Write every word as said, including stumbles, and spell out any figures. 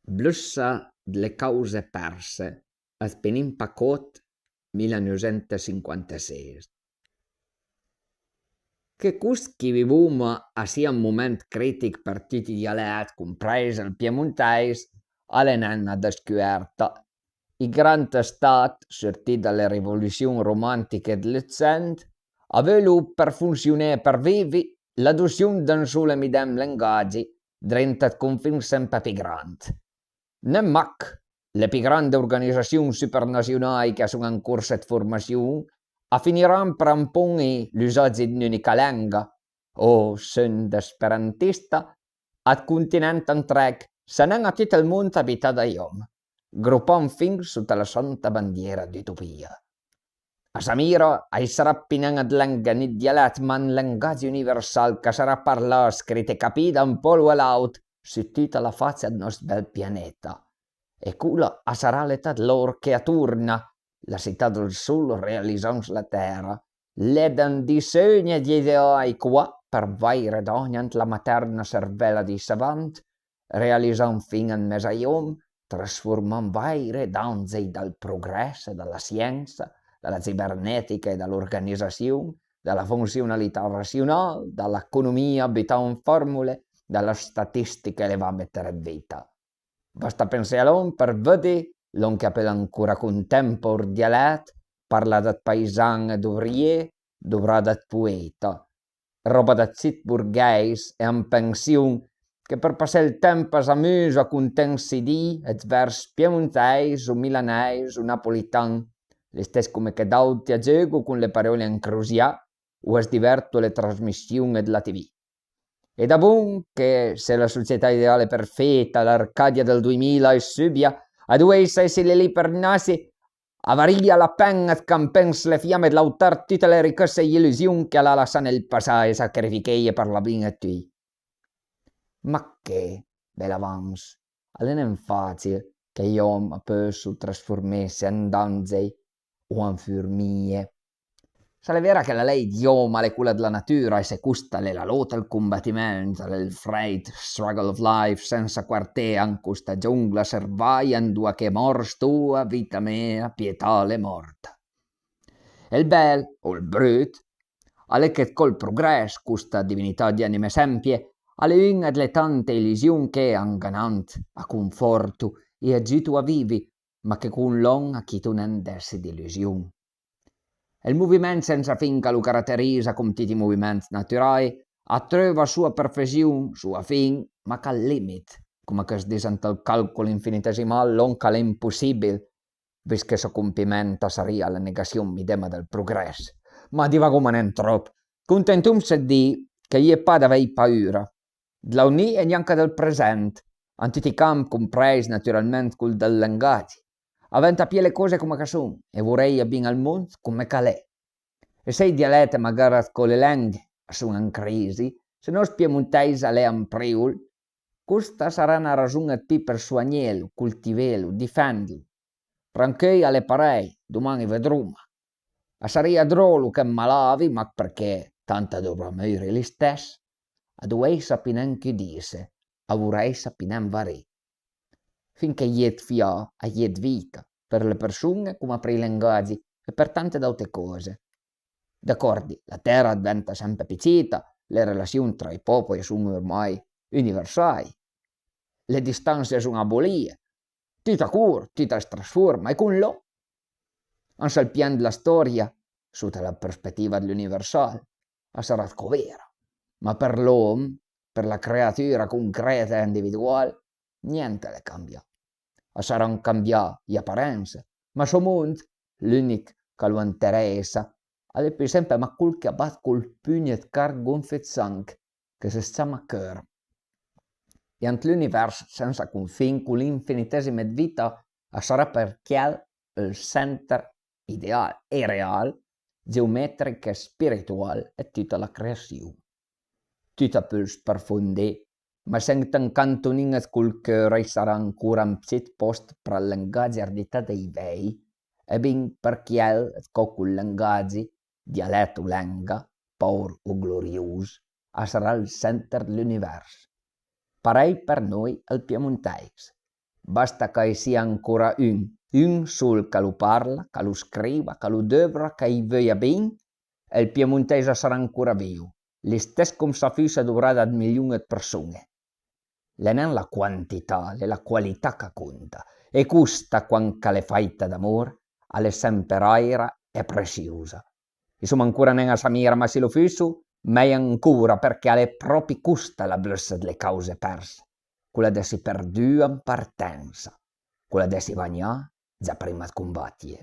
Blussa dle cause perse, ëd Pinin Pacòt, mila neuvsent sinquantases. Che cost ch'i vivoma a sia un moment crìtich për tuti ij dialèt, comprèis ël piemontèis, a l'é nen na dëscuverta. Ij grand stad, surtì da le rivolussion romantiche dl'Utsent, a veulo për fonsioné e për vivi, l'adossion d'un sol e midem lengagi, drinta ëd confin sempe pì grand. Nen mach, le pì grande organisassion supernassionaj ch'a son an corsa ëd formassion a finiran për amponé l'usagi d'n'ùnica lenga, o sund esperantista, ad continent antrèch, se nen a tut ël mond abità dai òm, gropà anfin sota la santa bandiera d'utopia. A Samira a-i sarà pì nen ëd lenghe ni ëd dialèt, ma un lengagi universal ch'a sarà parlà, scrit e capì da un pòlo a l'àut, su tuta la facia ëd nòst bel pianeta. E cola a sarà l'età d'l'òr che a torna, la cità dël sol realizà an sla tèra. L'é d'un disseugn ëd ideaj coà për vàire d'ani ant la materna servela dij savant, realizà anfin an mes ai òm, trasformà an vàire d'àngej dal progrès e da la siensa, da la cibernetica e da l'organisassion, da la fonsionalità rassional, da l'economia butà an fòrmule, da la statistica elevà a meter ëd vita. Basta pensé a lòn për vëddi lòn ch'a peul ancora contempo ur dialèt, parlà da 'd paisan e d'ovrié, dovrà da 'd poeta, ròba da cit borghèis e an pension che për passé ël temp a s'amuso a conté an C D ëd vers piemontèis o milanèis o napolitan, l'istess coma che d'àutri a gieugo con le paròle ancrosià o as diverto a le trasmission ëd la T V. E da bon che se la società ideale perfeta, l'Arcadia dël doimila a-i subia, a dovèissa esse lì lì për nassi, a varìa la pen-a ëd campé an sle fiame ëd l'autar tute le richësse e j'illusion che a l'ha lassà nel passà e sacrificheje për la bin ëd tuti. Ma che, bel avans, a l'é nen facil che j'òm a peusso trasformesse an d'àngej o an furmije. S'a l'é vera che la lej dj'òm a l'é cola dla natura e se costa a l'é la lota, ël combatiment, a l'é ël frèit struggle of life sensa quarté an costa giongla servaja andoa che mòrt stoa, vita mea, pietà a l'é mòrta. E ël bel, o ël brut, a l'é che ëd còl progrès, costa divinità d'anime sempie, a l'é un-a dle tante illusion che, anganand, a conforto e a giuto a vivi, ma che con lòn a chito nen d'esse d'illusion. E ël moviment sensa fin ch'a lo caraterisa, com tuti ij moviment naturaj, a treuva soa perfession, soa fin, mach al limit, coma ch'as dis ant ël calcol infinitesimal lòn ch'a l'é impossibil, vist che sò compiment a sarìa la negassion midema dël progrès. Ma divagoma nen tròp. Contentomse ëd dì che i é pa da avèj paura. Dl'aunì e gnanca dël present, an tuti ij camp, comprèis, naturalment, col dël lengagi. A venta pijé le còse coma ch'a son e voreje bin al mond coma ch'a l'é. E se ij dialèt e magara ëd còle lenghe a son an crisi, se nòst piemontèis a l'é an priol, costa a sarà na rason ëd pì për soagnelo, coltivelo, difendlo. Për ancheuj a l'é parèj, doman i vëdroma. A sarìa dròlo che m'malavi, mach përchè tant a dovrà moire l'istess, a dovèissa pì nen cudisse, a vorèissa pì nen varì. Fin che i é ëd fià, a-i é ëd vita, për le përson-e coma për ij lengagi e për tante d'àutre còse. D'acòrdi, la tèra a dventa sempe pì cita, le relassion tra ij pòpoj a son ormai universaj, le distanse a son abolìe, tut a cor, tut as trasforma, e con lòn, an sël pian dla stòria, sota la përspetiva dl'universal, a sarà ëdcò vera, ma për l'òm, për la creatura concreta e individual, niente a l'é cambià. A saran cambià j'aparense, ma sò mond, l'ùnich ch'a lo anteressa, a l'é pì sempe mach col ch'a bat col pugn ëd carn gonfie ëd sanch, che as ciama cheur. E ant l'univers sensa confin, col infinitesim ëd vita, a sarà për chiel ël center ideal e real, geometrich e spiritual ëd tuta la creassion. Tut a peul sperfondé, ma se ant un cantonin ëd col cheur a-i sarà ancora un pcit pòst për ël lengagi erdità dai vej, e bin për chiel ëdcò col lengagi, dialèt o lenga, pòur o glorios, a sarà ël center dl'univers. Parèj për noi ël piemontèis. Basta ch'a-i sia ancora un, un sol ch'a lo parla, ch'a lo scriva, ch'a lo deuvra, ch'a-j veuja bin, e ël piemontèis a sarà ancora viv, l'istess com s'a fussa dovrà da milion ëd përson-e. L'é nen la quantità, l'é la qualità ch'a conta, e costa, quand ch'a l'é fàita d'amor, a l'é semper àira e pressiosa. I soma ancora nen a sa mira, ma s'i lo fusso, mej ancora, përchè a l'é pròpi costa la blëssa dle cause perse, cola d'esse perdùa an partensa, cola d'esse vagnà za prima ëd combatie.